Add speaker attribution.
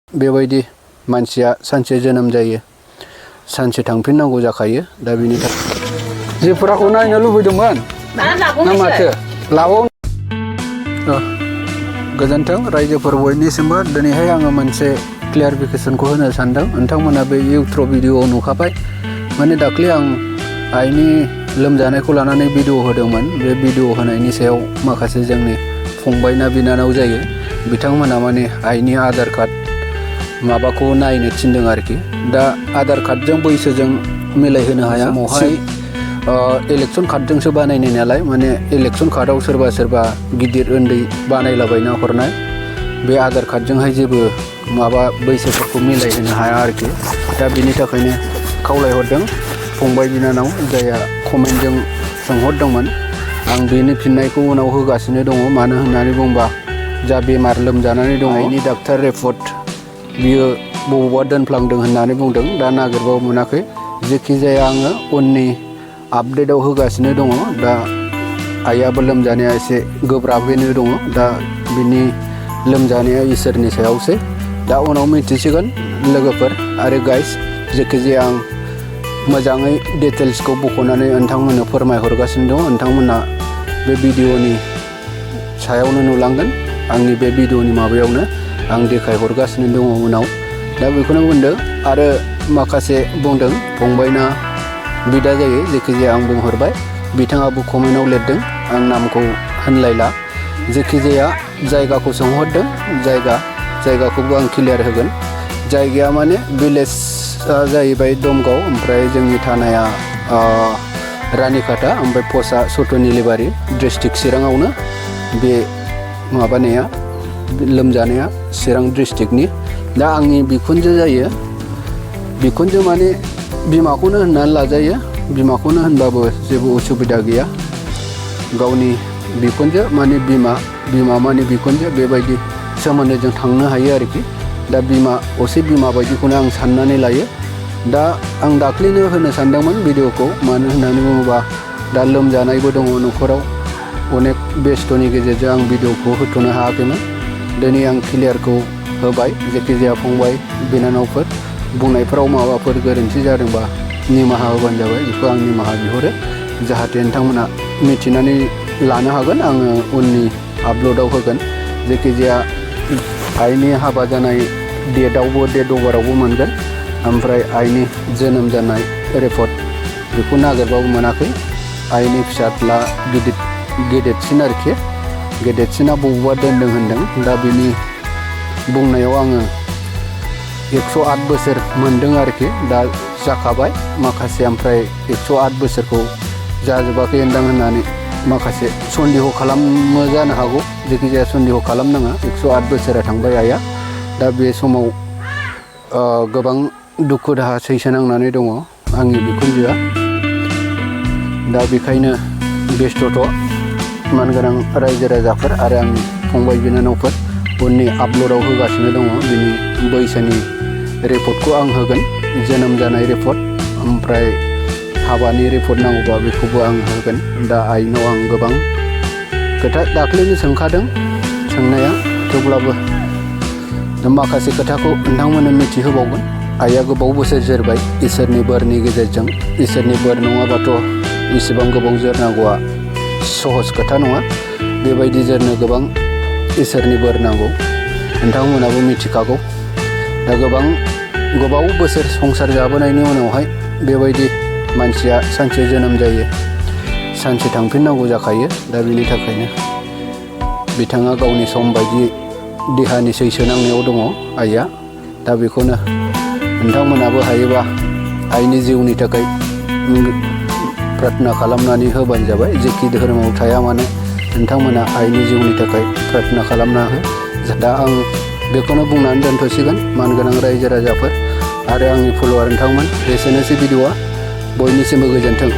Speaker 1: बेबायदि मानसिया सानसे जोनोम जायो सानसे थांफिननांगौ जाखायो दा बिनि थाखाय जेफोराखौ नायनो लुबैदोंमोन ना माथो लाबाव गोजोन्थों रायजोफोर बयनिसिमबो दिनैहाय आङो मोनसे क्लियारिफिकेसनखौ होनो सानदों नोंथांमोना बे इउट्र भिडिअ नुखाबाय माने दाख्लै आं आइनि लोमजानायखौ लानानै भिडिअ होदोंमोन बे भिडिअ होनायनि सायाव माखासे जोंनि फंबायना बिनानाव जायो बिथांमोना माने आइनि आधार कार्ड माबाखौ नायनो थिनदों आरोखि दा आधार कार्डजों बैसोजों मिलायहोनो हाया समावहाय इलेक्शन कार्डजोंसो बानायनाय नालाय माने इलेक्शन कार्डआव सोरबा गिदिर उन्दै बानायलाबायना हरनाय बे आधार कार्डजोंहाय जेबो माबा बैसोफोरखौ मिलायहोनो हाया आरोखि दा बिनि थाखायनो खावलायहरदों फंबाय बिनानाव जायहा कमेन्टजों सोंहरदोंमोन आं बेनि फिननायखौ उनाव होगासिनो दङ मानो होननानै बुंबा जा बेमार लोमजानानै दङ आइनि डाक्टार रिपर्ट बियो बबावबा दोनफ्लांदों होननानै बुंदों दा नागिरबाबो मोनाखै जेखि जाया आङो उननि आपडेटआव होगासिनो दङ दा आइयाबो लोमजानाया एसे गोब्राबैनो दङ दा बिनि लोमजानाया इसोरनि सायावसो दा उनाव मिथिसिगोन लोगोफोर आरो गाइस जेखि जाया आं मोजाङै डिटेल्सखौ बख'नानै नोंथांमोननो फोरमायहरगासिनो दं नोंथांमोना बे भिडिअनि सायावनो नुलांगोन आंनि बे भिडिअनि माबायावनो आं देखायहरगासिनो दङ उनाव दा बेखौनो बुंदों आरो माखासे बुंदों फंबायना बिदा जायो जेखि जाया आं बुंहरबाय बिथाङाबो कमेन्टआव लिरदों आं नामखौ होनलायला जेखि जाया जायगाखौ सोंहरदों जायगाखौबो आं क्लियार होगोन जायगाया माने भिलेजआ जाहैबाय दमगाव ओमफ्राय जोंनि थानाया रानिखाता ओमफ्राय पस्टआ सटनिलिबारि डिस्ट्रिक्ट चिराङावनो बे माबानाया लोमजानाया चिरां डिस्ट्रिक्टनि दा आंनि बिखुनजो जायो बिखुनजो माने बिमाखौनो होननानै लाजायो बिमाखौनो होनबाबो जेबो उसुबिदा गैया गावनि बिखुनजो माने बिमा माने बिखुनजो बेबायदि सोमोन्दोजों थांनो हायो आरोखि दा बिमा असे बिमा बायदिखौनो आं साननानै लायो दा आं दाख्लैनो होनो सानदोंमोन भिडिअखौ मानो होननानै बुङोबा दा लोमजानायबो दङ न'खराव अनेक बेस्थ'नि गेजेरजों आं भिडिअखौ होथ'नो हायाखैमोन दिनै आं क्लियारखौ होबाय जेखि जाया फंबाय बिनानावफोर बुंनायफोराव माबाफोर गोरोन्थि जादोंबा निमाहा होबानो जाबाय बेखौ आं निमाहा बिहरो जाहाथे नोंथांमोना मिथिनानै लानो हागोन आङो उननि आपल'डआव होगोन जेखि जाया आइनि हाबा जानाय डेट अभारावबो मोनगोन ओमफ्राय आइनि जोनोम जानाय रिपर्ट बेखौ नागिरबाबो मोनाखै आइनि फिसाज्ला गेदेरसिन आरोखि गेदेरसिना बबावबा दोनदों होनदों दा बिनि बुंनायाव आङो 108 बोसोर मोनदों आरोखि दा जाखाबाय माखासे ओमफ्राय 108 बोसोरखौ जाजोबाखै होनदां होननानै माखासे सन्देह खालामो जानो हागौ जेखि जाया सन्देह खालामनाङा 108 बोसोरा थांबाय आइया दा बे समाव गोबां दुखु दाहा सैसोनांनानै दङ आंनि बिखुनजोआ दा बेखायनो बेस्थ'थ' मानगोनां रायजो राजाफोर आरो आंनि फंबाय बिनानावफोर उननि आपल'डआव होगासिनो दङ बिनि बैसोनि रिपर्टखौ आं होगोन जोनोम जानाय रिपर्ट ओमफ्राय हाबानि रिपर्ट नांगौबा बेखौबो आं होगोन दा आइनाव आं गोबां खोथा दाख्लैनो सोंखादों सोंनाया थेवब्लाबो माखासे खोथाखौ नोंथांमोननो मिथिहोबावगोन आइया गोबाव बोसोर जोरबाय इसोरनि बोरनि गेजेरजों इसोरनि बोर नङाबाथ' इसेबां गोबाव जोरनांगौआ सहज खोथा नङा बेबायदि जोरनो गोबां इसोरनि बोर नांगौ नोंथांमोनाबो मिथिखागौ दा गोबाव बोसोर संसार जाबोनायनि उनावहाय बेबायदि मानसिया सानसे जोनोम जायो सानसे थांफिननांगौ जाखायो दा बिनि थाखायनो बिथाङा गावनि सम बायदि देहानि सैसो नांनायाव दङ आइया दा बेखौनो नोंथांमोनाबो हायोबा आइनि जिउनि थाखाय प्रार्थना खालामनानै होबानो जाबाय जेखि धोरोमाव थाया मानो नोंथांमोना आइनि जिउनि थाखाय प्रार्थना खालामना हो दा आं बेखौनो बुंनानै दोनथ'सिगोन मानगोनां रायजो राजाफोर आरो आंनि फल'वार नोंथांमोन एसेनोसै भिडिअआ बयनिसिमबो गोजोन्थों।